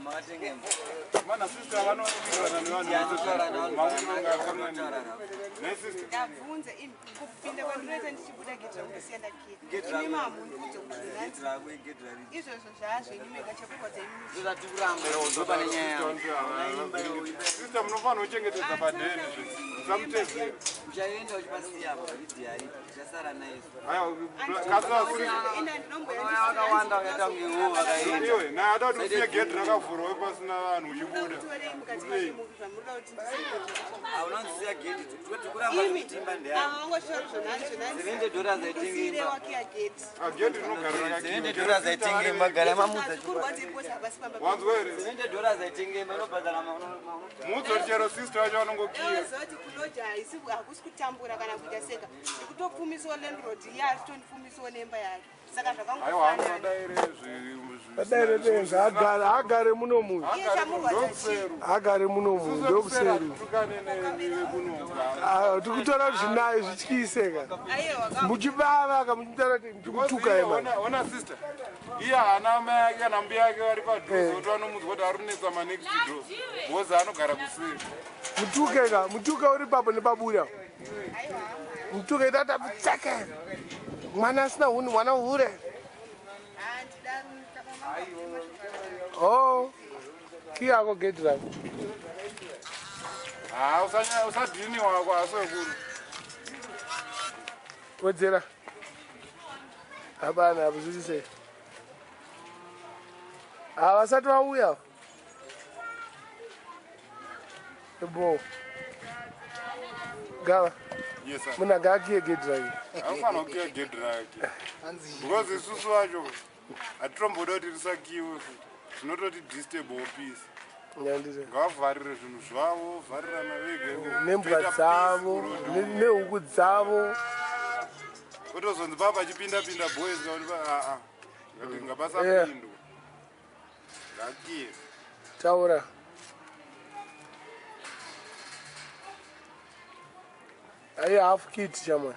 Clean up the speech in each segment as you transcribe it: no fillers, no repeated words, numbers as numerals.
Makatenga imba. Mana sister vanowirirana nevanhu. Nesista. Ndabvunza imi kupinda kwandinoita ndichibuda gate rangu ndosiya ndakiya. Gate Imi rako. mamundiudze kuti Gate zvinanzi. rako igate rari. Izvozvo zvaazvenyu mega chekurwadza imi. Ndozvati kuramba iwo ndopane nyaya yangu. Hauna imba iwo imba. Sister munofanira kuchengetedza padeni zve. Musamutezere. Uchaenda uchipasiya apa paridhi aripo. Uchasara naye. Aiwa kasira sister. Ina ndinomboya Vakawanda vakaita kunge iwo vakaenda. Iwe naye ada kuti usiye gate rakavhurwa pasina vanhu uchibuda. Kutorei mukati machemuki zvamunoda kuti ndisiye. Haunonzisiya gate. Tikuti kuramba Imi kuti imba ndeyako. ava vangoshauri zvonani zvonani. 70 dollars aitenga Kusiyire imba. wakiya gate. Ah, gate rinogara rakakiwa. 70 dollars aitenga imba gara mamudza. Zvikurwadza iposi hapasi pamba. Wanzwa here? 70 dollars aitenga imba inobhadhara Muudze kuti chero sister wacho vanongokiya. Unoziva kuti kuloja haisi hakusi kutambura kana kuita seka. Ndikutopfumisawo landlord iye achitondipfumisawo nemba yake. Saka Aiwa zvakangofanana. hamusadayire Vadaire benzi agare agare muno munhu. Iye chamurwadza chii? Ndokuseru. Agare muno munhu ndokuseri. Tukane nevekunoga. Ah, tikutora kuti zvinayo zvityise ka. Aiwa ka. Muchivava ka muchitaura kuti ndikutuka ema. Ona sister. Iye haana mai ake kana mbuya ake vari padhuze kuti vanomudzwa kuti ari kunetsa manext door. Because anogara kuseri. Mutuke ka, mutuke uri papo nepabuda. Mutuke tata ptseke. Mwana asina huni, mwana hure. Oh. Kiyako gate rako. Ha usanya usadhini wako asekuru. Wedzera. Hapana, hapo sei. Havasati vauya. Bo. Gava, Yes sir. munhu agaakiye gate rake. Anofanira kukiya gate rake. Because isusu vacho hatitomboda kuti risakiwe futi. Zvinototi disturb peace. Nyandire. Ngavavharire zvinhu zvavo, vharirana vega. Nembwa Toita peace dzavo, kuroad. nehuku dzavo. Kutozonzi papa achipinda pinda boys kakuti aa ngati ngapasapindwa. Ngakiye. Taura. Ayi half kit chamani.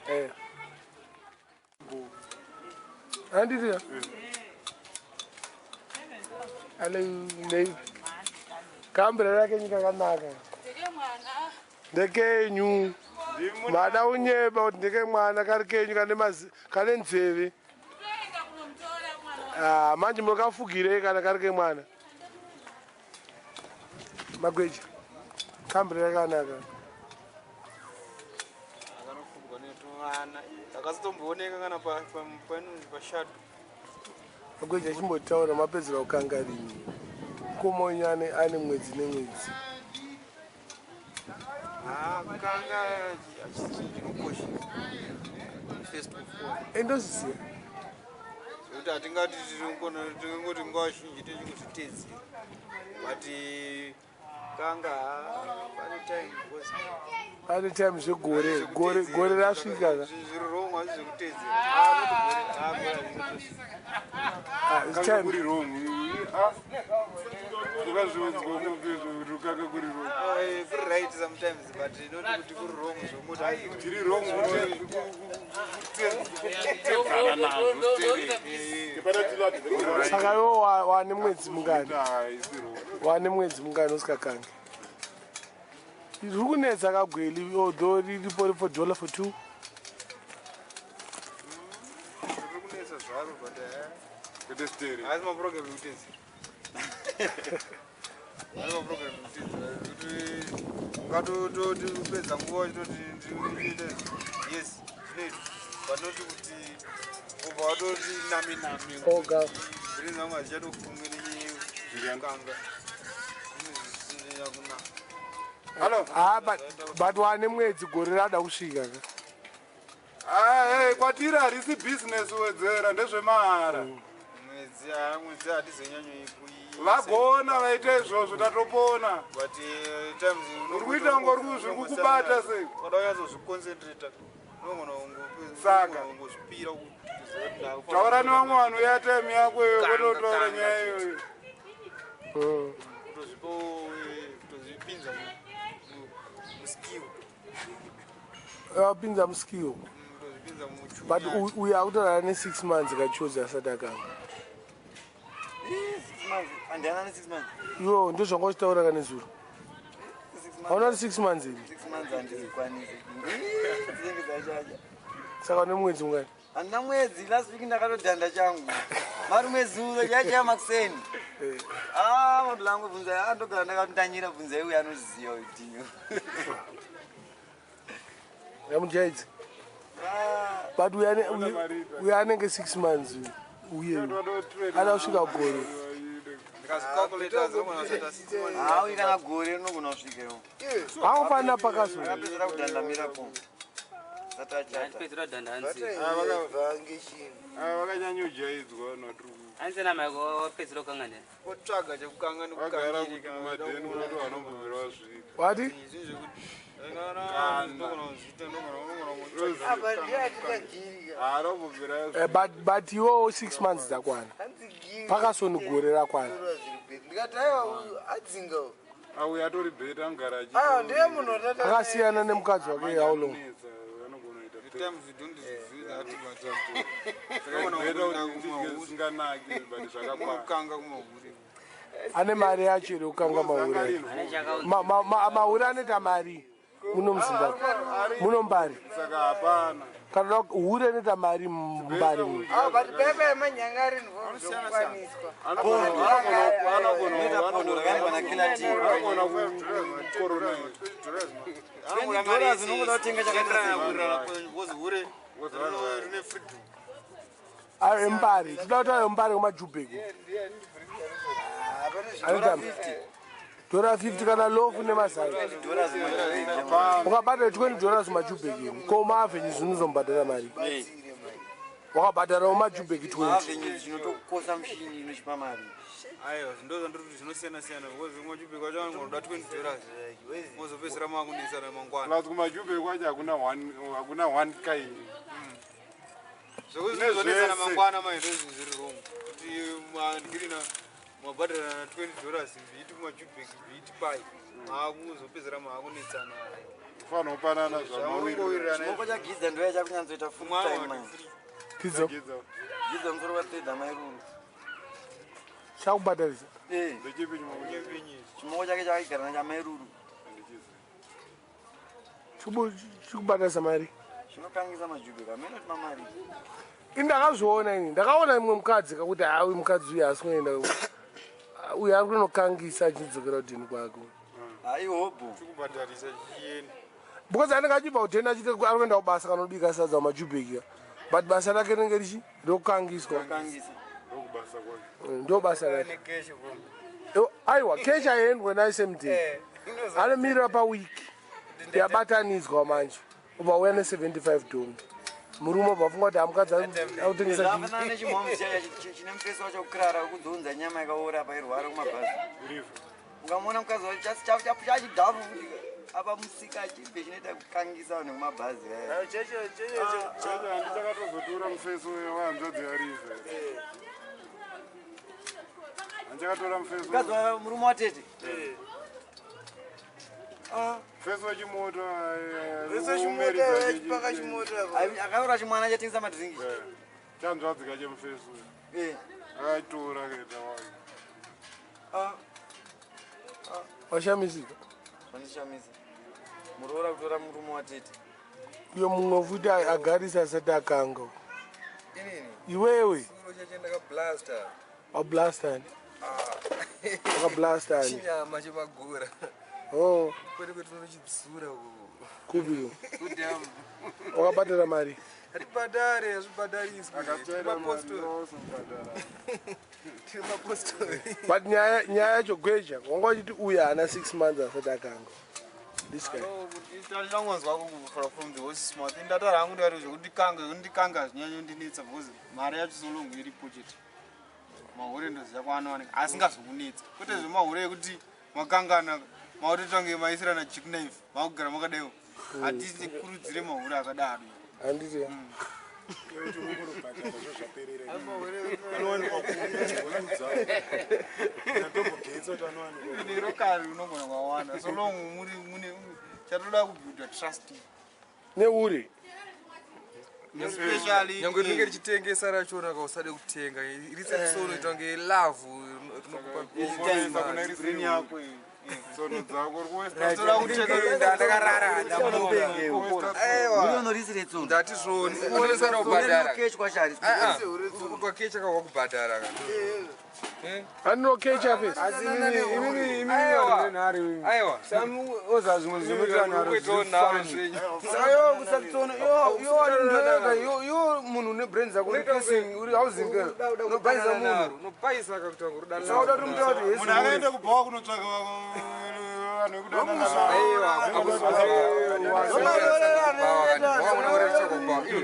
Eh. Handiti. Ale nei. Kambira rake nyika kanaka. Ndekenyu. Mada unyeba kuti ndeke mwana kari kenyu kane mazi kane nzeve. Ah, manje mukafugirei kana kari kemwana. Magweja. Kambira rakanaka. Akanofugwa netuvana akasitombooneka kana panonzi pashado. Magweja chimbotaura mapedzera kukanga rini. Komonya ane mwedzi nemwedzi. Kukanga hachisi chinhu chinokosha first of all. Endozviziva. Zvekuti hatingati tingangoti nguva zhinji tichingozvitedzera but kanga pane time because Pane time zvegore gore gore rasvika ka. Zviri wrong hazvi zvekutedzera. Ah, not gore. Ah, gore hazvizotosvika. Ah, it's Kanga time. kuri wrong. Ah. Ukazviudzwa rukanga kuri wrong. Ah, kuri right sometimes but not kuti kuri wrong zvomuti ai Tiri wrong kutedzana nazvo stereki. Saka iwe wane mwedzi mungani? Ah, isi wrong. Wane mwedzi mungani usikakangi? Riri kunetsa kagweli although riripo for dollar for two. Riri kunetsa zvaro but Kwete stereki. haasi maprogram ekutedzera, haasi maprogram ekutedzera kuti ungatototi kupedza nguva uchitoti ndinoita yes zvinoitwa but not kuti ubva watoti nami nami. Oga. Brain zangu hazichatofungi nenyaya zvisina kunaka. Hello. Ah, but wane mwedzi gore rada kusvika ka. Ah, hey, kwatiri harisi business wedzera ndezvemahara. Mwedzi, ah, mwedzi hatizonyanyo Vagona vaita izvozvo tatopona. But times Uri kuita kunge zviri kukubata sei? Ukada kunyatsozviconcentrata unogona Saka. kungozvipira. Taura nevamwe vanhu ya time yako iyoyo kwete kutaura nyaya iyoyo. Kutozvipa, kutozvipinza muskill. Wapinza muskill. Kutozvipinza muchu. But uyu akutorara ne6 months kachozi asati akanga. Months andiyana ne 6 months. Iwo ndozvanga uchitaura kane zuro. 6 months. Hauna kuti 6 months iri? 6 months handizikwanisi, dzinenge dzachacha. Saka une mwedzi mungani? Handina mwedzi. Last week ndakatodhanda changu marume zuro chaichaya makuseni. Ah, mabulangu, bvunzai. Ah, ndogara ndakatandanyira. Bvunzai uyo anoziva utinyo. Yamujaidzi, but uyo anenge 6 months uye ada kusvika gore. Ndikazicalculata dzinogona kusaita 6 months. Haui, kana gore rinogona kusvikewo. Hakufanira pakaso. Akapedzera kudhandamira po sati achata. Andipedzera kudhanda hanzi. Vakanyanyojaidzwa natiri. Hanzi namaiko wapedzera kukangana. Kotsvaga chekukanga. Vagara kuti mumadheni unoti vanombomira vasvika. Wati? Zvinhu zvekuti ndogona kuzviita, ndogona. Haanombomira. But iwowo 6 months dzakwana, pakasoni gore rakwana. Ndikati aiwa, uyu adzinga. Auya atori better, angara. Aiwa, ndiye munhu. Akasiyana nemukadzi wake how long? Anogona kuita Times you don't do that, but better kuti ndidye zvisinganaki, but zvakakwana. kukanga kumahure. Ane mari yacho here kukanga mahure? Mahure anoita mari muno muZimbabwe, muno Mbari. Saka hapana. Kana hure inoita mari muMbari muno. But pepa yemanyanga ari zvokukwaniswa. Anogona kukorona. $20 unongoda kutenga chakaita. Because hure rine freedom. Ayo eMbari, tinoda kuti ayo Mbari kumaJubheki anoita $50 kana lofu nemazai. Ukabhadhara $20 mumaJubheki, ko maavenues unozombhadhara mari? Wakabhadharawo maJubheki 20. Maavenues chinotokosa mushini inochipa mari. Aiwa, ndo zvandiri kuti zvinosiyana siyana, because kumaJubheki kwacho vanongoda $20, mozopedzisira makunesana mangwana. Plus kumaJubheki kwacho hakuna one kind. Zvekuti zvinozonesana mangwana mai, ndozvinhu zviri wrong kuti mandikirina mabhadharana $20, bhiti kumaJubheki, bhiti pai, maakuzopedzisira maakunetsana. Kufanira kupanana zvamawirirana. Chimoko chaGidza ndoya chakunyatsoita full time manje. Tidzo. Gidza musoro watedha mairuru. Chakubhadharisa. Eh, Ndechipi chimoko? Chimoko chake chakagara nachamairuru. Chikubhadharisa mari. Chinokangisa maJubheki amene kuti mamari. Ini ndakazviona, ini ndakaona imwe mukadzi kakuti hawi, mukadzi uyu haasi kuenda, uyu ari kunokangisa achidzokera kudheni kwake. Haihobho. Chikubhadharisa chichienda. Because anenge achibva kudheni achiti ari kuenda kubasa kanobika sadza mumaJubheki, but basa rake rinenge richi rokukangiswa. Kangisa. Ndokubasa kwake. Ndo basa rake. Aiwa, keshi haiendwe naye same day, anomirira pawiki yabatanidzwa manje, ubva uya ne75 dhongi, murume ubva afunga kuti hamukadzi akutengesa. Zvafanana nechimhomu chine mufesi wacho kukrara kuzounza nyama yakaora pairwara kumabhazi. Ukamuona mukadzi wacho chachidhafu futi apa musika chibve chinoita kukangisa vanhu kumabhazi aya. Chacho handichakatozotora mufeso wehanzvadzi yaRiva, handichakatora mufeso. Mukadzi murume watete. Mufeso wechimoto. Chipaka chimoto. Akaura chimwana chatengesa madhiringi. Chanzvadzi kache mufeso. Akatora akaita wake. Washamisika. Vandishamisa, muroora kutora murume watete. Uyo mumwe futi agarisa asati akanga. Iwewe. Chiro chacho ndakablasta. Wablastani? Wakablastani? Chinyama chemagora. Oh. Kwete kwetinochidzura uku. Kupi wakabhadhara mari? Hatibhadhare, hazvibhadhariswi. Akatsvaira. Mapostori. Tiri mapostori. But nyaya yacho, gweja wanga uchiti uyu haana 6 months asati akanga, this guy. Ndangwanzwa from the horse's mouth. Ndatara hangu ndikati zvekundikanga, zvekundikanga zvinyanyondinetsa because mari yacho solongo iripo chete. Mahure ndoziva kwaanowanika asingazokunetsa, kwete zvemahure ekuti makangana makutotange maisirana jackknife, makugara makadaiwo. Hatisi kurudzire mahure akadaro. Handiti? Uchingorobhadhara zvezvaperera. Anowanikwa. Ndatombogetsa kuti anowanikwa. Nerokari unogona kwawana so long muri mune chatoda kubuilda trust. Neuri. Especially Nyange rinenge richitengesa rachona, kausade kutenga iri sesonoita kunge lavhu. Kuponesa kuna Brain yako iyi. Tsono dzako uri kuwesta. Toda kucheka Ndakarara Uri unorisire tsono. Ndati zvoni unofanira kubhadhara. Unokechwa shari. Ukakecha kakwa kubhadhara ka. Anokecha fesi. Asi imimi imimi Aiwa. nhare imimi. Aiwa. Samu oza zvimwe zvinoita nharo. Kuitawo nharo zvenyu. Saka iwe kusatsono iwe ndoyoga iwe munhu une brain dzako uri piercing uri housing girl unobhaisa munhu. Unobhaisa kakuti wangu Saka uda kuti mutaura kuti Munhu akaenda kubhawa kunotsvaka vanhu vekudanana.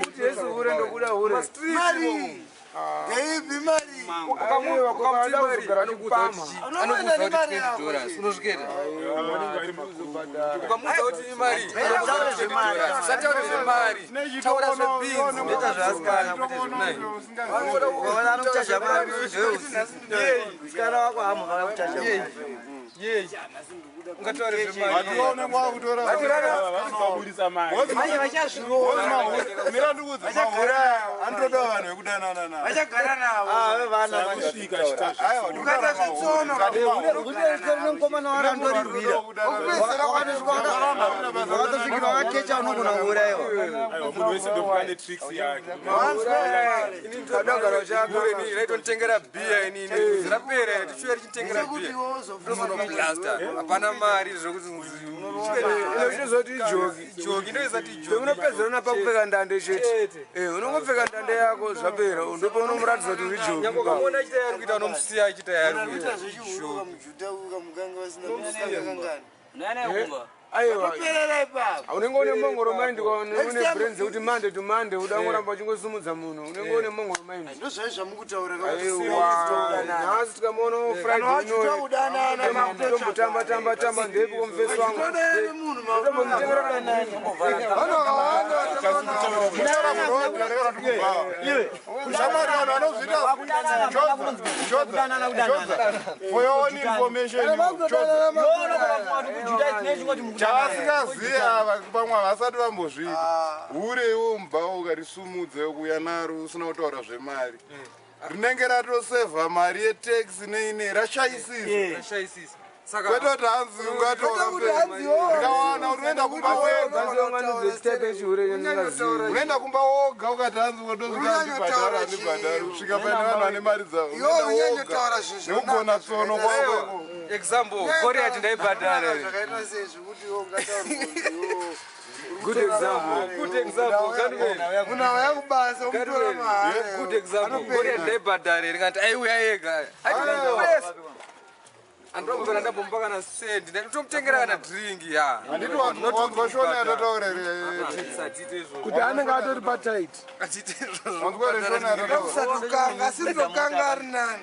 Kuti yesi hure ndokuda hure. Mari. Ndeipi mari? Ukada kuzogara uchipama. Anokuudza kuti $20 unosviketa. Ukamuudza kuti imari, usataure zvemari, taura zvebeans. Ndoita zveasikana kwete Ukaona anokuchaja mari ndezveusiku. Musikana wako haamhokana kuchaja mari. Ungataure zvemari. Manje vachazviroora. Mira ndikuudze, mahure aya anotoda vanhu vekudanana navo. Vachagara navo. Ah, vana Aiwa, Ukaita zvetsono. Mukomana wari anotorirwira. Wakatosvikira wakakecha unogona kuurayiwa. Munhu wese ndokuva netricks yake. Kadagara chako. Raitonditengera bhiya inini rapera tichiuya richitengera bhiya ndozonoblaster hapana mari zvokuti Ino chizoti ijoki. Joki ndoisati ijoki. Unopedzerana pakupfeka ndande chete. Unongopfeka ndande yako zvapera ndopaunomuratidza kuti uri joki. Nyangwe ukamuona achita yari kuita unomusiya achita yari kuita. Unoita zvechihure ukamujudha ukamuganga vasina kukangana. Unoenda kumba. Aiwa. Perera ipapo. Unenge une mongoro mind une brain dzekuti mande to mande uda ngoramba uchingosimudza munhu unenge une mongoro mind. Ndozvai zvamukutaura. Aiwa. Nhasi tikamuona Friday ino tombotamba tamba tamba ndepi komufesi wangu. Tombomutengera Vanhu vakawanda Shamwari, vanhu vanozviita. Chodza, for your own information, Chodza. Chavasingazivi ava, pamwe havasati vambozviita hure. Iwo mubva ukarisumudza kuuya naro usina kutaura zvemari, rinenge ratosevha mari yetaxi neine rashayisisa. Rashayisisa. Saka Kwete kuti hanzi ungatokawana unoenda kumba wega. Unoenda kumba woga ukati hanzi ukatosvika andibhadhara andibhadhara kusvika paine vanhu vane mari dzavo. Iwe unyanyotaura zvinhu Nekugona tsono kwako. Example, Goriati ndaibhadhara. Zvakaita sei zvekuti iwe ungataura kuti iwe Good example. Good example, Godwin. Munhu auya kubasa umutora mahara. Good example. Goriati ndaibhadhara ndikati aiuya ega. Andobvira ndabomba kana sendi ndaitomutengera kana drink ya. Handiti wanzwa shona yatataura here? Satiite izvozvo. Kuti anenge atori patight. Atiite izvozvo. Wanzwa here shona yatataura? Kusatokanga asi kutokanga ari nani.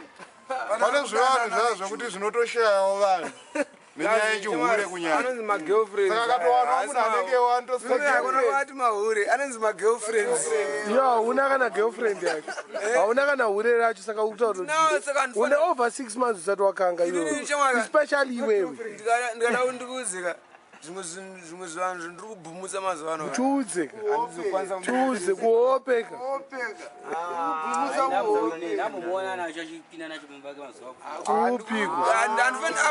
Pane zvivanhu zvazvo zvokuti zvinotoshayawo vanhu nenyaya yechihure kunyanya. Anonzi magirlfriends. Saka akatowana munhu anenge Vati mahure anonzi magirlfriends. Yo, hauna kana girlfriend yake, hauna kana hure racho, saka uri No, saka kutaura une over 6 months usati wakanga iwewe, Inini chamwari- especially iwewe. Ndikada kuti ndikuudzika zvimwe zvinhu, zvimwe zvivanhu zvindiri kubhumutsa mazuva ano. Tiudze. Handizokwanisa. Tiudze kuhopeka. Opeka. Ndambomuona nacho achipinda nacho mumba ake mazuva. Kupiko?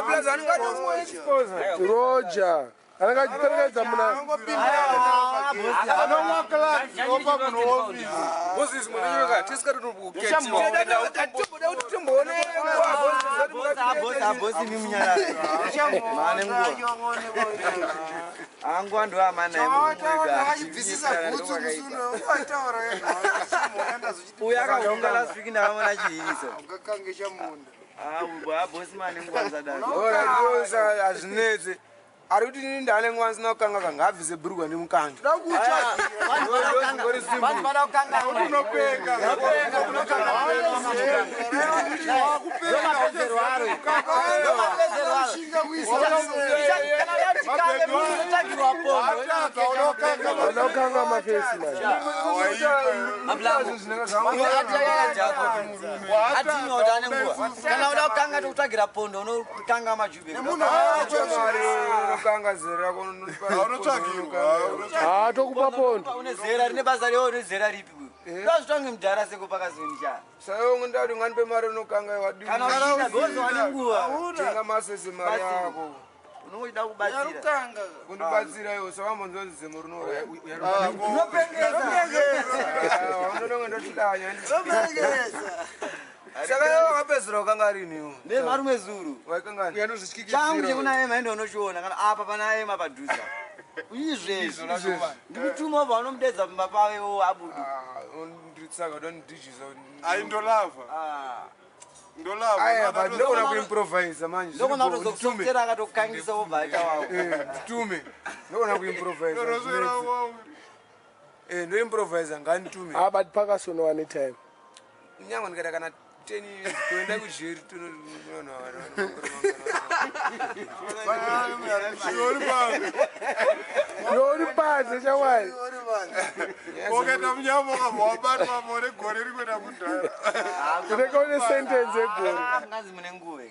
Plus anongatomuexposa. Roger anenge achiperekedza muna Anomwa class opa munhu wofisi. Moses munonyoka tisikatomboketiwa. Tomboda kuti timboone. Abhosi mimunyarara mane nguva angu andu amana. Achibvisisa bhutsu musuno wataura. Uyo akahunga last week ndakaona chihiso. Ungakange chamunda. Abhosi mane nguva musadaro. Hazvinetse ari kuti ini ndane nguva ndisina kukanga kanga abvise bhurugwa nemukanga. Vanhu vada kukanga. Unopenga. Ndomapedzerwo aro, ndomapedzerwo aro. Kana uya tikange munhu unotsvagirwa pondo. Atadza unokanga. Vana kukanga mafesi manje. Atinoda nenguva kana uda kukanga tokutsvagira pondo unokanga majube. Unokanga zera rako. Unotsvagirwa. Ha, tokupa pondo. Une zera rine basa rewo, une zera ripi? Ndozvitonge mudhara seko pakazoni cha. Saka ndati unganipe mari unokanga wadii. Kana uchida gozo wane nguva. Tenga masese mari Batsira. yako. Unongoda kubatsira. Kundibatsira iwe sawambonzonzi zemo rinouraya. Unopengesa. Unononga ndotidanya. Unopengesa. Saka iwe wakapedzera wakanga rini iwe? Nemarume zuru. Waikangani? Changu chekuna ema ende unochiona kana apa pana ema padhuze. Izvezvi. Ndikutuma ubva unomudedza pamba pave wo abudu. Nditsaka dondijiza. Ai ndolava. Ndolava. Aya, but ndogona kuimprovisa manje. Ndogona kutozokutera akatokangisa wobva aita wavo. Nditume. Ndogona kuimprovisa. Ndoimprovisa nganditume. Ah, but Parkinson wane time. Nyangwe ndikaita kana 10 years kuenda kujeri Uri panze chawai. Ukaita munyama ukabva wabatwa more gore rikuenda kudhara. Unenge une sentence yegore. Munganzi mune nguva.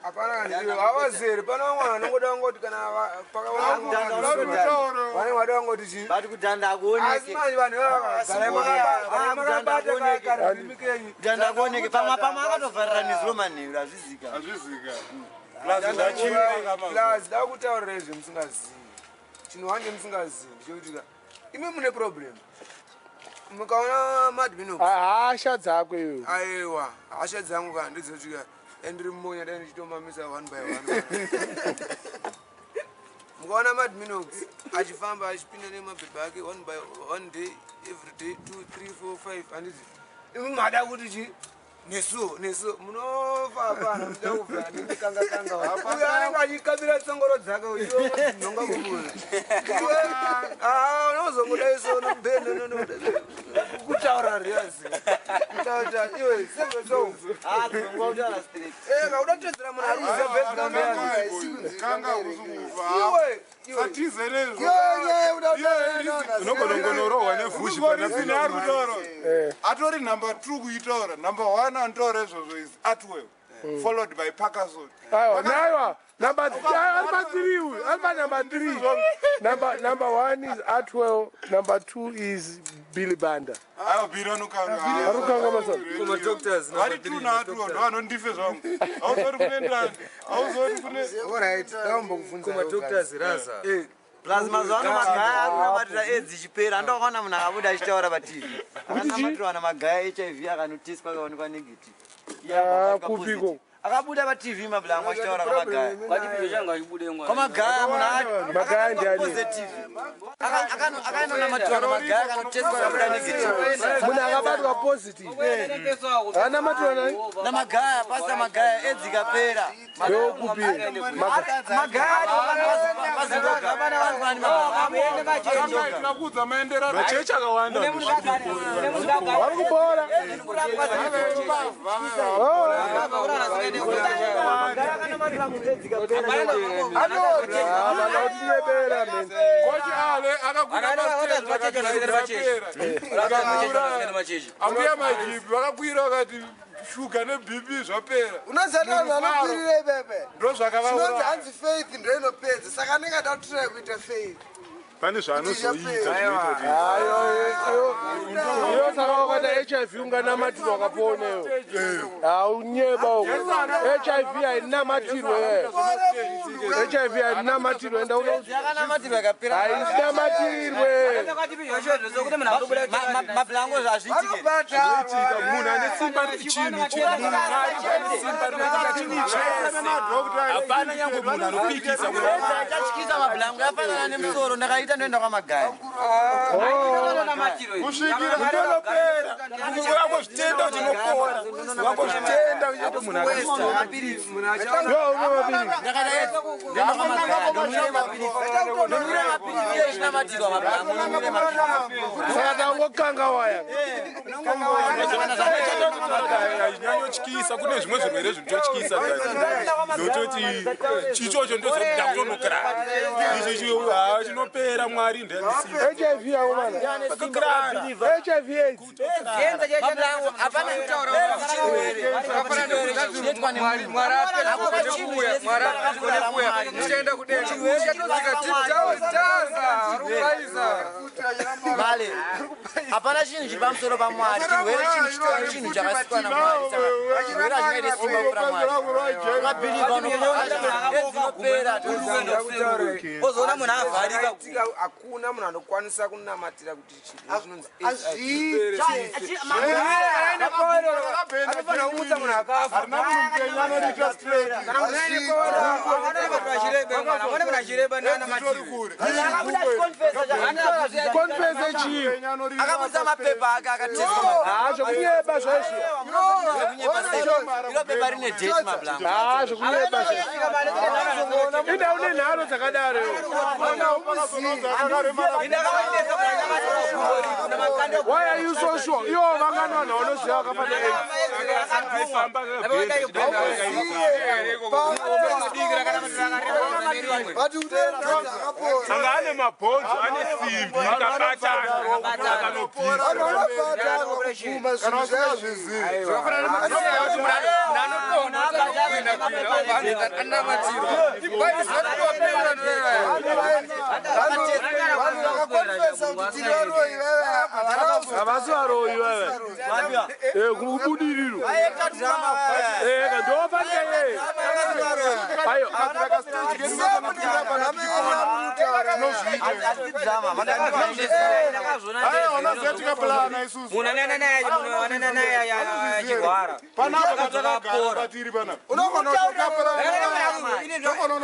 Hapana havazere pana vamwe vanongoda vangoti kana vanenge vada vangoti chii but kudhanda akuoneke. Asi manje vanhu ivava makabata karurimi kenyu Kudhanda akuoneke. Pamwe pamwe akatovharira nezuro manheru hazvizika. Hazvizika. Plus da kutaurira izvi musingazivi chinhu wanje musingazivi ndechekuti ka imi mune problem mukaona madminox Hasha dzako iwe. Aiwa, hasha dzangu kana ndedzekuti ka endiri mumonya dai ndichitomamisa one by one. Mukaona madminox achifamba achipinda nemabhebha ake one by one day, every day, 2 3 4 5, handiti imi mada kuti chi nesuwo nesuwo munofa apana muda kufa ndikanga kanga uyo anenge achikabira tsongoro dzake uchinhonga kubuza unozongodai so nobhendo kutaura riasi kutaura iwe seveso kauda kutedzera munhu ari Kanga kusungufa. Satize nezvo. Unogona nevhuzhi pana ari kutaura. Atori number 2 kuitaura. Number 1 anotaura izvozvo is Atwell. Followed by Parkinson. Aiwa, naiwa. Number ari pa 3 uyu. Ari pa number 3. Number 1 is Atwell, number 2 is Billy Banda. Aiwa Billy anokanga. Arikukanga masoro. Kuma doctors Vari 2 na Atwell ndo vanondife zvangu. Hauzori kune ndani. Hauzori kune. Alright, ndambokubvunza. Kuma doctors raza. Plus mazuva ano magaya ari kunamatira aids ichipera andakaona munhu akabuda achitaura patv akanamatirwa namagaya HIV akanoteswa akaonekwa negative. Ah, kupiko. Akabuda patv mablango achitaura kwamagaya. Kwamagaya munhu Magaya ndiani? positive akanonamatirwa namagaya akanoteswa akabuda negative. Munhu akabatwa positive. Anamatirwa nani? Namagaya pasta magaya aids ikapera. Ndokupi? Magaya Tinakuudza maenderano. Machechi akawanda. Vari kubora. Vanotinyebera men. Kochi ale akakwira pasteji. Ambuya majibi vakakwira vakati shuga neBP zvapera. Unoziva vanhu vanokwirira ipepe. Ndo zvakavauraya. Zvinonzi hanzi faith ndo inopedza saka anenge ada kutiraya kuita faith. Pane zvaanozoita zvinoita kuti Iyo saka wakaita HIV unganamatirwa wakaponeyo. Haunyeba uko. HIV hainamatirwe. HIV hainamatirwe enda uno. Yakanamatirwa ikapera. Hainamatirwe. Mablango zvazviitike. Munhu ane simba chinhu munhu ane simba rinoita chinhu chese. Hapana nyangwe munhu anopikisa Chatyisa mablango yafanana nemusoro ndakaita ndoenda kwamagaya. Kusvikira unonopera. Wangozvitenda kuti unopora. Wangozvitenda kuti munhu Saka tangokanga waya. Zvinyanyotyisa kune zvimwe zvirwere zvinototyisa zvototi chichocho ndozokuda kutonogara icho chinopera mwari HIV yako mana. HIV AIDS. Tichaenda kudenga uchatodzika taza. Male, hapana chinhu chiri pamusoro paMwari. Chirwere chinhu chitori chinhu chakasikwa naMwari, saka chirwere hazvingaite simba kupfuura Mwari. Ukabhilivha unopera. Ozoona munhu avharika. Hakuna munhu anokwanisa kunamatira kuti chinhu chinonzi anofanira kumutsa munhu akafa. Harina munhu mupenyu anoriita straight. Kana munhu aine power, munhu achireba Zitori kure. Confesse chii? Akabudisa mapepa ake akateswa. Ha, zvekunyeba zvaizvo. Iro pepa rine date, mablanga. Ha, zvekunyeba zvaizvo. Inda une nharo dzakadaro. Why are you so sure? Iwo vangani vanhu vanoziva vakafa neAIDS? Anga ane mabhonzo, ane simbi akabatana akanobvisa. Kana usingazvizivi. Havasi varoyi vava. Kubudiriro. Ndofanike. Ayo. Unoziva tikapulana isusu. Munhu anananaye achirwara. Panapa patakagara patiri panapa.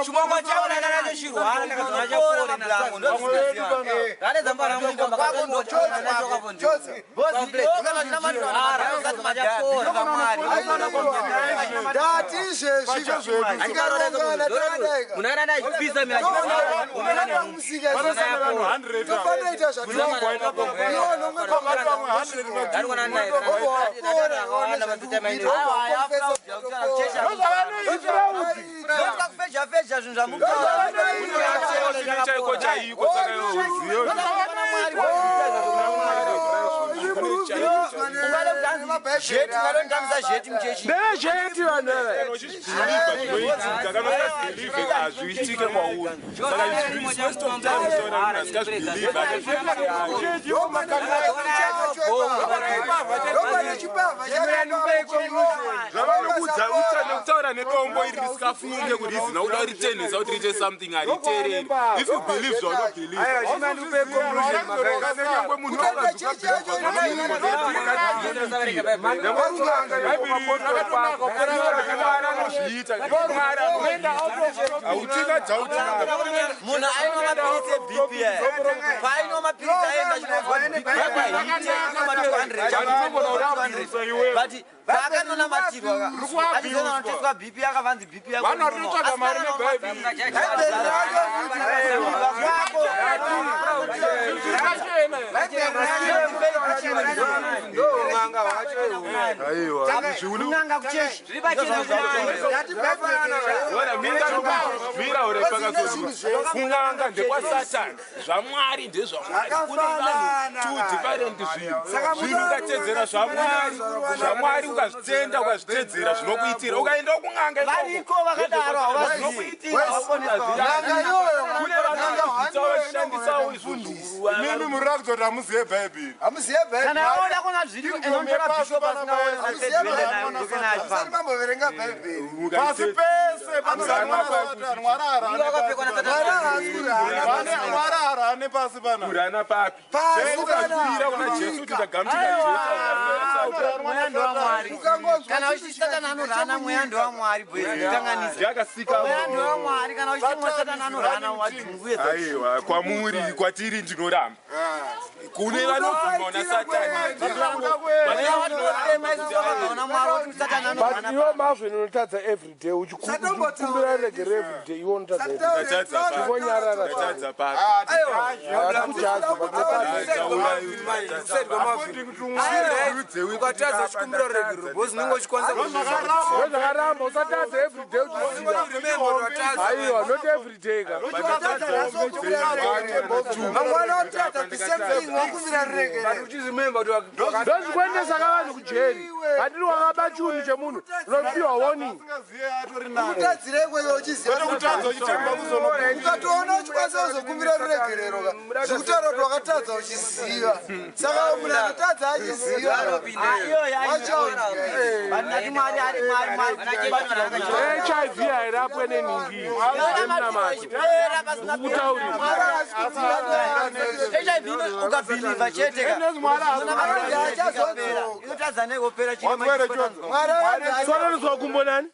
Chimoko chavo nanacho chirwara, ndakazoona chapora. Ndati izvezvi tikarongana takadaika. Munhu anana achipisa. Tofanira ita. Kufeja zvinhu. Chaiko chaiko, saka iwe uzive. Zvamuungade zheti muchechi. Ndezheti vanhu ava. Uchizvibhilivha zvinoitika, kana usingazvibhilivhe hazviitike kwauri, saka it's waste of time kutaura munhu asingazvibhilivhe. Zvavanokudza nekutaura nedombo iri risikafunge kuti izina kuda kuritenhesa kuti riite something, haritereri. If you believe zvaunobhilivha, nyangwe munhu. Anozviita hautina dzautina. Munhu ainwa mapiritsi eBP, paainwa mapiritsi aenda achinonzwa kuti BP yake haiite, inoma 200, but paakanonamatirwa achizoona anoteswa BP, akavanzi BP yako. Vanhu vari kutsvaga mari neBhaibheri. Kunanga kuchechi. Mira ure pakazoti kun'anga ndekwaSatani, zvaMwari ndezvaMwari. Kune vanhu two different zvinhu. Zvinhu ukatedzera zvaMwari, zvaMwari ukazvitenda, ukazvitedzera, zvinokuitira. Ukaenda kun'anga, Variko vakadaro, havazivi. kune vanhu vachishandisawo izvozvo. Mimi muri kuratidza kuti hamuzive Bhaibheri. Hamuzive. Kana aoda kuna zviri, enotora bishop asina. Mamboverenga Bhaibheri. Pasi pese panoranwa Satani. Mwari haarane pasi pana. Kurana papi? Pasi. Ukazvipira kuna Jesu kuti ndagamuchira Jesu. Mweya ndewamwari. Kana uchiti Satani anorana, mweya ndewamwari, boikanganisa. Ndiakasika. Mweya ndewamwari. Kana uchiti mwe Satani anorana, wadzunguedza. Aiwa, kwamuri, kwatiri ndinoramba. Kune vanobvuma una Satani. Mweya watinotema isusu wakabva Mwari woti Satani But anorana. iwe Marvin unotadza everyday, uchikumbira regere everyday. Iwe unotadza everyday, chingonyarara. Ndatadza papi? Hakujaji, but Ukatadza chikumbira regero because unenge uchikwanisa. Ndozvakaramba, usatadza everyday uchiziva. Aiwa, not everyday ka. Mangwana otadza the same thing. Wakumbira ruregerero. Ndozvikuendesa ka vanhu kujeri. Hatiri wakaba chunhu chemunhu unopiwa warning. Kutadzireko iwe uchiziva. Kwete kutadza uchitemba kuzonokumbira. Ukatoona uchikwanisa kuzokumbira ruregerero ka, zvekutaura kuti wakatadza uchiziva. Saka munhu anotadza achiziva. Watch out, guys. HIV hairapwe nenhingi nemunamato. Ndikukutaurira. HIV ukabhilivha chete ka. Inotadza nekupera. Sononiswa kumbo nani?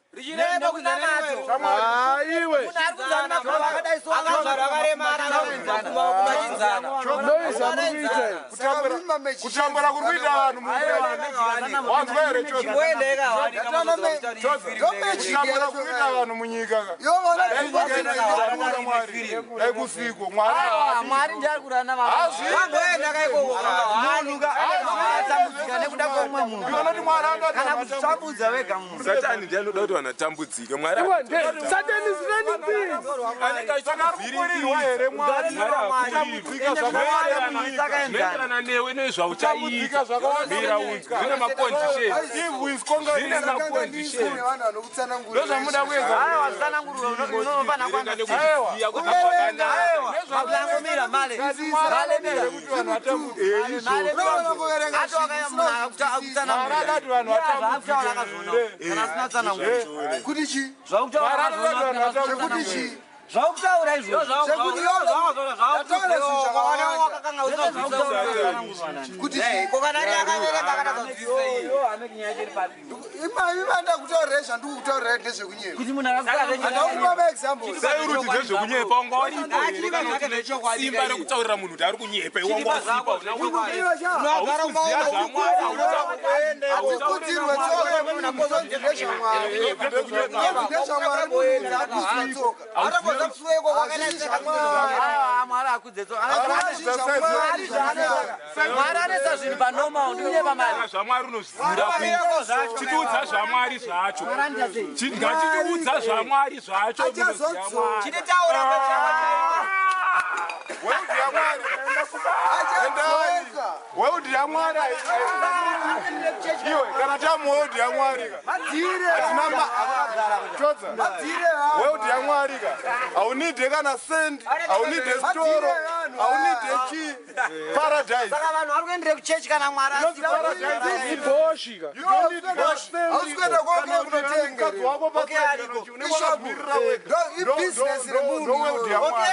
Ah, iwe. Noise amuri kuita. Kutambura kuri kuita vanhu munyika. Wanzwa here Chodza? Kutambura kuri kuita vanhu munyika ka. Dai nyika ino ikakura Mwari. Dai kusiko Mwari. Mwari ndiye ari kurana vanhuatambudzika nekuda kwemumwe munhu kana kuzvitambudza wega munhu. Satani ndiye anoda kuti vanhu vatambudzike. Mwari Iwe, Satan is running things. Anenge achikukurirwa here Mwari? Kutambudzika zvakawanda munyika. Zvinoenderana newe nezvauchaita. Zvakawanda Mira unzwe. Zvine maconditions. Evil is conquering. Zvine maconditions. Vanhu vanokutsanangurira. Ndozvamuda kuedza. Aiwa, tsanangurwa unofana Kuverenga nekuziya kuti zvakanaka. Mapulangomira male male mira. Kuti chi? Zvekuti chi? Zvakutaura izvozvo. Zvekuti ndataura zvinhu zvakawanda. Kuti chi? Ima ndakutaurirai zvandikukutaurirai ndezvekunyepa. Handaukupa maexamples. Sei uri kuti ndezvekunyepa wanga waripo here kana kuti simba rekutaurira munhu kuti ari kunyepa iwe wanga wasipa una haukuziya zvaMwari. Hatikudzirwe tsoka yemunhu kuzonzi ndezvamwari. Kunonzi ndezvamwari munhu akudzwa tsoka. Hazvisi zvamwari. Mwari akudze Hazvisi zvamwari zvakanaka. Mwari anoisa zvinhu panormal ndikunyepa mari. ZvaMwari unozvizira kupi? Chitiudza zvaMwari zvacho. Ngachitiudza zvaMwari zvacho munoziya Mwari. Chititaura. World yaMwari. Endai. World yaMwari. Iwe kana tamu world yaMwari ka. Hatina ma Chodza. World yaMwari ka. Haunide kana send, haunide storo, haunide chi paradise. Saka vanhu vari kuendere kuchechi kana Mwari Inonzi paradise. Iboshi ka. You don't need kana Hausi kuenda kwako kunotenga. mukadzi wako Okay, ariko. unenge wega. Ibhizinesi remunhu. Ndo world yaMwari.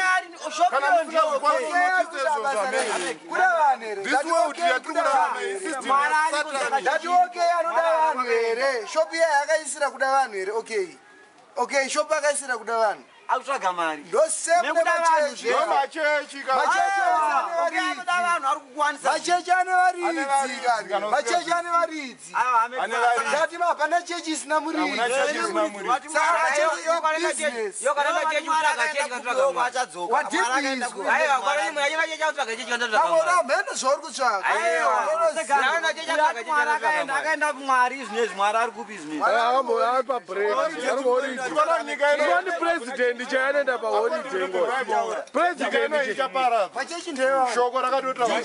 Kana musina kukwanisa kunotiza izvo zvamene. Kuda vanhu here? This world yatiri kurarama iyi system yaSatan. Ndati okay anoda vanhu here? Shopu iya yakaisira kuda vanhu here? Okay. Okay, shopu akaisira kuda vanhu. Akutsvaga mari. Ndo same Nekuda vanhu nemachechi. Ndo machechi ka. Machechi Okay, anoda vanhu ari kukwanisa. Machechi ane varidzi Ane varidzi kani. kana Machechi ane varidzi. Ane varidzi. Ndati hapana chechi isina muridzi. Hakuna chechi isina muridzi. Saka machechi ibusiness. Wadhibhiswa. Kamona mheno zvauri kutsvaga. Akaenda Mwari izvinezvi, Mwari ari kupi izvinezvi? Ari pabreak. Ari kuholiday. Tikaona nyika ino Iwani president chaanoenda paholiday ngo. Nyika ino President. ichaparadzwa. Machechi ndevanhu. Shoko rakatotaura.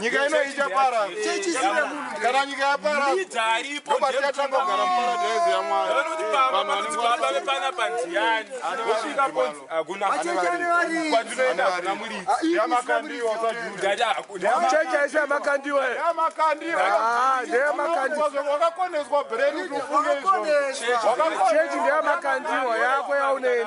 Nyika ino ichaparadzwa. Chechi isina munhu. Kana nyika yaparadzwa. Midza aripo. Ndopachatanga kugara muparadise yaMwari. Vanoti baba vanoti baba vepanapa ndiani? Vosvika ponzi hakuna. Machechi ane varidzi. Kwandinoenda hakuna muridzi. Yamakandiwa saJudha. Ndati hakuna. Chechi haisi yamakandiwa here? Yamakandiwa. Ah, ndeyamakandiwa. Wakakoneswa brain kuti ufunge izvozvo. Wakakoneswa. Chechi ndeyamakandiwa yako yaunoenda iyi.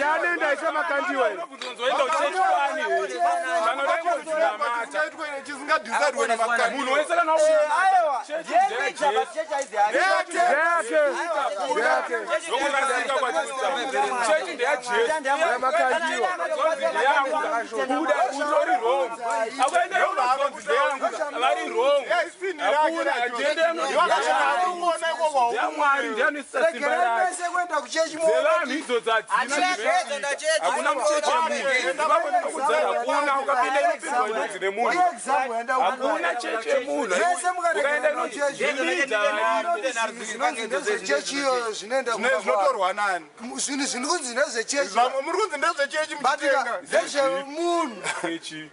Yaanoenda haisi yamakandiwa iyi. Unonzoenda kuchechi kwani here? Kana udaingozinamata. Chisingadhisaidwe namakandiwa. Munhu wese kana chechi ndeyaJesu. Ndeyake. Ndeyake. Ndokurasika kwatiri. Chechi ndeyaJesu. Yamakandiwa. Zonzi ndeyangu. Buda utori wrong. Akuenda unozonzi ndeyangu. Vari wrong. Hakuna agenda Vakasvika Ndewako. Ndeyamwari, ndianoisa simba Regerai rake. mese kuenda kuchechi. Dzevanhu idzodzo hadzina. Hakuna mucheche yemunhu. Ipapo ndinokudzai, hakuna. Ukapinda inopindwa inonzi nemunhu. Hakuna cheche yemunhu. Mese Ukaenda mukaregera inonzi kuchechi. leader. Zvinonzi ndezvechechi iyoyo zvinoenda Zvinotorwa nani? Zvinhu zviri kunzi ndezvechechi. Zvamwe muri kunzi ndezvechechi Batika muchitenga. ndezvemunhu. Chechi.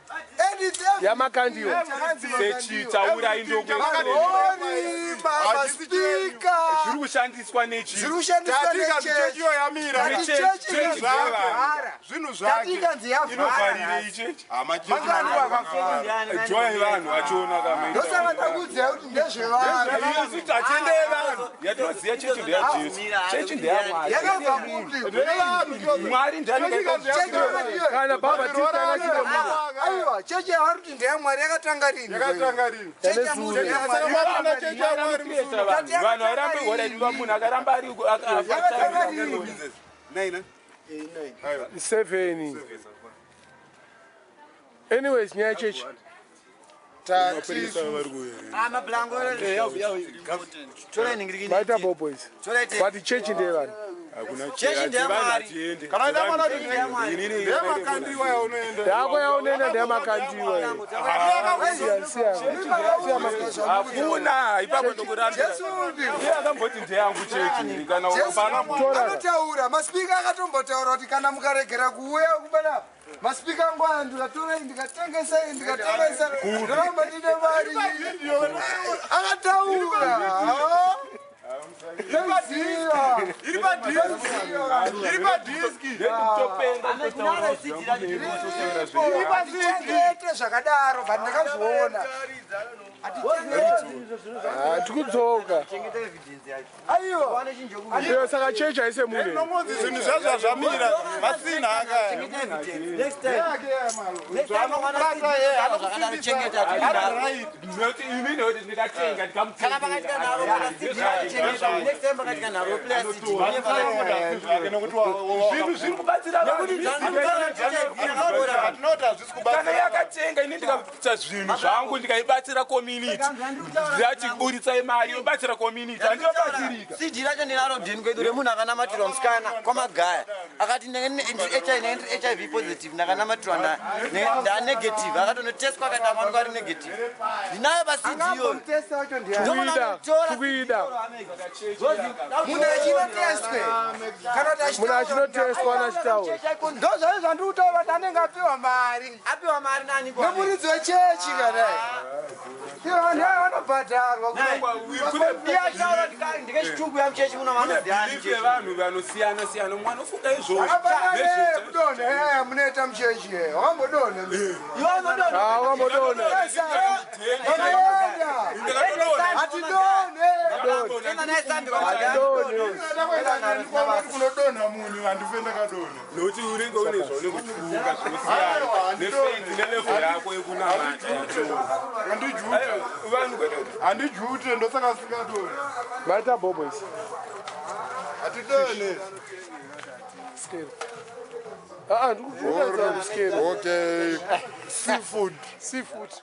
Yamakandiwa. Sechi taurai. Ori maspika. Zviri kushandiswa nechi? Zviri kushandiswa Tatika nechechi. chechi iyo yamira. Tati chechi Chechi yavhara. Zvinhu zvake. Tati ikanzi yavhara. Inovharirei chechi? Mangani vakafunga? Joy vanhu vachiona. Ndosaka ndakuudzai kuti ndezvevanhu. Isu tatendei vanhu yatinoziva. Chechi ndeyaJesu, chechi ndeyamwari. Yakabva kupi? Mwari. Kana baba titanga chine munhu. Aiwa, chechi yavari kuti ndeyamwari yakatanga rini? Yakatanga rini? Chechi yamuti ndeyamwari. Vanhu varambe oraiva, munhu akaramba ari. Yakatanga rini? Seven. Anyways, nyaya yechechi. Maita bo boys, but chechi ndeyevanhu. Chechi ndeyamwari. Kana ida mwana kuti ndeyamakandiwa yaunoenda. Yako yaunoenda ndeyamakandiwa. Siya, siya. Hakuna ipapo, ndokurambira. Ndiye akamboti ndeyangu chechi kana pana. Anotaura maspika, akatombotaura kuti kana mukaregera kuuya kubana maspika angu aya, ndikatora, ndikatengesa, ndikatengesa, ndoramba ndine mari. Akataura. Ndoziva. Iri padhiski. Iri padhiski. Chengete zvakadaro, but ndakazviona. Tikudzoka. Aiwa. Iyo saka chechi haise munhu. Nongonzi zvinhu zvazvo zvamira masina akaya. Noti ini noti ndikatenga. Kana pakaita nharo, kana CD yachengeta. Next time pakaita nharo, play CD. Zvinhu zviri kubatsira vanhu. Kana yakatenga, ini ndikaita zvinhu zvangu, ndikaibatsira community, ndachiburitsai mari yobatsira community, handinobatsirika. CD racho ndinaro dhini kwedu, remunhu akanamatirwa musikana kwamagaya, akati ndenge ndiri HIV positive, ndakanamatirwa ndanegative, akatonotestwa akati amaonekwa ari negative. Ndinayo paCD iyoyo. Angambomutesta wacho ndiani? Kuida. Munhu achinotestwe kana kuti? Munhu achinotestwa anachitaura. Ndo zvazvo zvandiri kutaura kuti anenge apiwa mari. Apiwa mari nani? Nemuridzi wechechi. Kana ivo vanhu ava vanobhadharwa. Iyataura ndikechitubu yamuchechi muno vanoziyani. Belief yevanhu vanosiyana siyana, mumwe anofunga izvozvo. Akafanana kudonha yaya munoita muchechi, wakambodonha? Wakambodonha. Vakaenda hatidonhe. Kunodonha munhu, handife ndakadonha. Nokuti unenge une zvaunenge uchifunga zvinosiyana nefaith nelevel yako yekunamata. Vanhu kwete. Handijute, ndosaka singadonhi. Maita bo boys. Hatidonhe. Scale. Ah, ndikufunga scale. Okay, seafood. Seafood.